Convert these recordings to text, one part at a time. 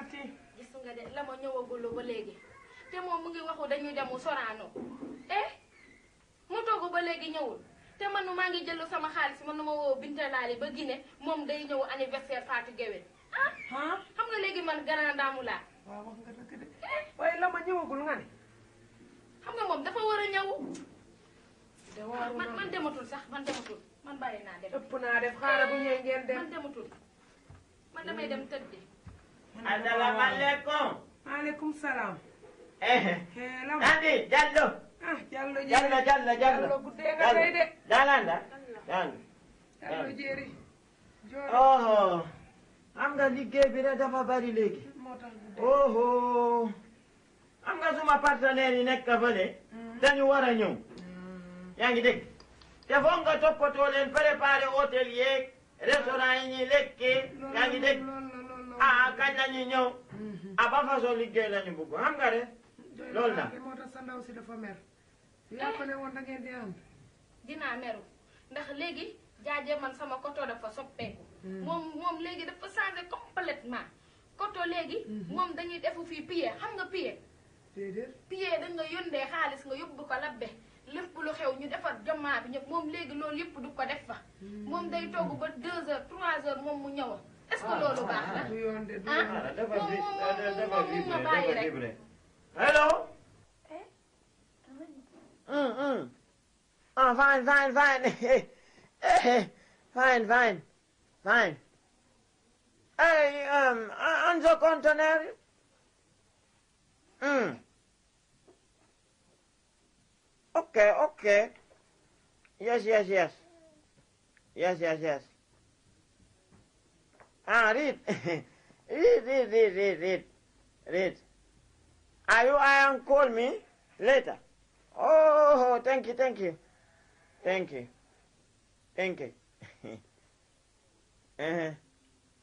amati. gis nga de la ma ñëwagul ba léegi te moom mu ngi waxu dañuy demu Sorano mu toogu ba léegi ñëwul te man maa ngi jël sama xaalis man ma woo Binta Laali ba Guinée moom day ñëw anniversaire Fatou Guewel xam nga léegi man grand daamu laa. waaw wax nga dëgg de waaye la ma ñëwagul nga ne. xam nga moom dafa war a ñëw. man dematul sax man dematul man bàyyi naa dem. ëpp naa def xaaral bu ñëwee ngeen dem. man dematul man damay dem tëddi. asalaamaaleykum. maaleykum salaam. Lama. Andi Diallo. ah Diallo Diallo. Diallo guddee nga tey de. Diallo. Diallo jéeri. oh am nga liggéey bi rek dafa bari léegi. moo tax oh am nga suma partenaire yi nekk fële. dañu war a ñëw. yaa ngi dégg te foog nga toppatoo leen préparer hôtel yeeg restaurant yi ñuy lekkee. yaa ngi dégg kañ la ñuy ñëw. ba façon liggéey la ñu bëgg xam nga de. loolu la moo tax sa ndaw si dafa mer. yaa ko ne woon da ngeen di ànd. dinaa meru ndax léegi jaaje man sama koto dafa soppeeku. moom léegi dafa changé complètement koto léegi. moom dañuy defu fii pied xam nga pied. déedéet. pied da nga yóndee xaalis nga yóbbu ko labbe lépp lu xew ñu defar jamaa bi ñëpp moom léegi loolu yëpp du ko def fa. moom day togg ba 2 heures 3 heures moom mu ñëw est-ce que loolu baax la. du yoon de du yoon moom ma bàyyi rek. hello. fine. Fine. Hey, on the container. Okay. Yes. Read. Read. Are you call me later? Oh, thank you.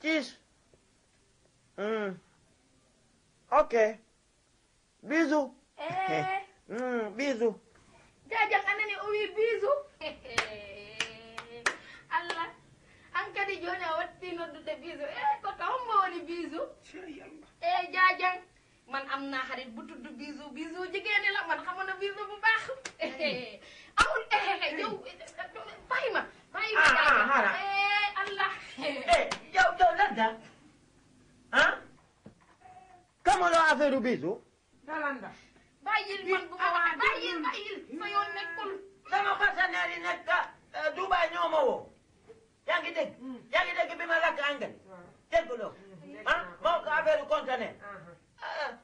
Cheese. Okay. Bisous. Bisous. Jajang anani uwi bisu. Allah. Angkadi jonya watti noddude bisu. Ko tawmo woni bisu. Jajang. Man am naa xarit bu tudd bisu jigéen la man xam na bisu bu baax. Amul yow bàyyi ma. Xaaral. Allah. yow lan la. kamaloo affaire bisu. Dalanda. bàyyil man bu ma wax bàyyil sa yoon nekkul. sama partenaire yi nekk Dubaay ñoo ma woo. yaa ngi dégg bi ma lakk anglais. dégguloo moo ko affaire conteneur.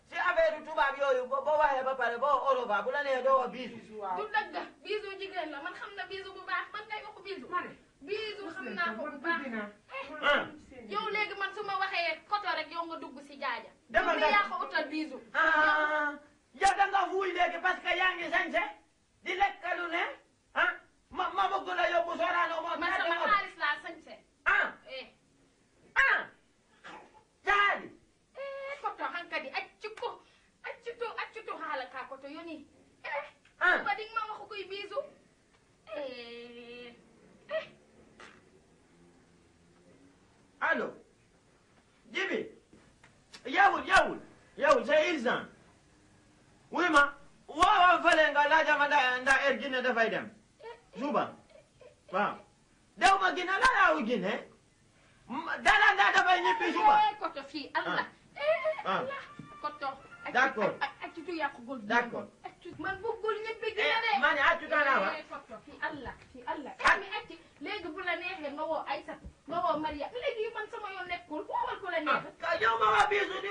si affaire tubaab yooyu boo waxee ba pare boo oroba bu la nee doo wax biisu. du dëgg biisu jigéen la man xam na biisu bu baax man kay waxu biisu. biisu xam naa ko bu baax. yow léegi man su ma waxee koto rek yow nga dugg si jaaja. dama yow yaa ko utal biisu. yow da nga fuuy léegi parce que yaa ngi sañse di lekkalu ne ma bëgg la yóbbu Sorano moo. man sama xaalis laa sañse. jaadi. koto hankadi accuto haala ka koto yoni. ba ding ma waxu koy biisu. allo Jibi yawul c'est urgent. wuy ma woowal fële nga laajama nda Guinée dafay dem suba waaw dew ma Guinée la yaawu Guinée Dalanda dafay ñibbi suba. koto fii Allah. Allah koto. D'accord. accuto yàqugul. D'accord. man bëggul ñibbi Guinée de. ma ne accuto naa wa. koto fii Allah. mi acci léegi bu la neexee nga woo Aïssata nga woo Maria léegi man sama yoon nekkul woowal ku la neex. yow ma waa biisu di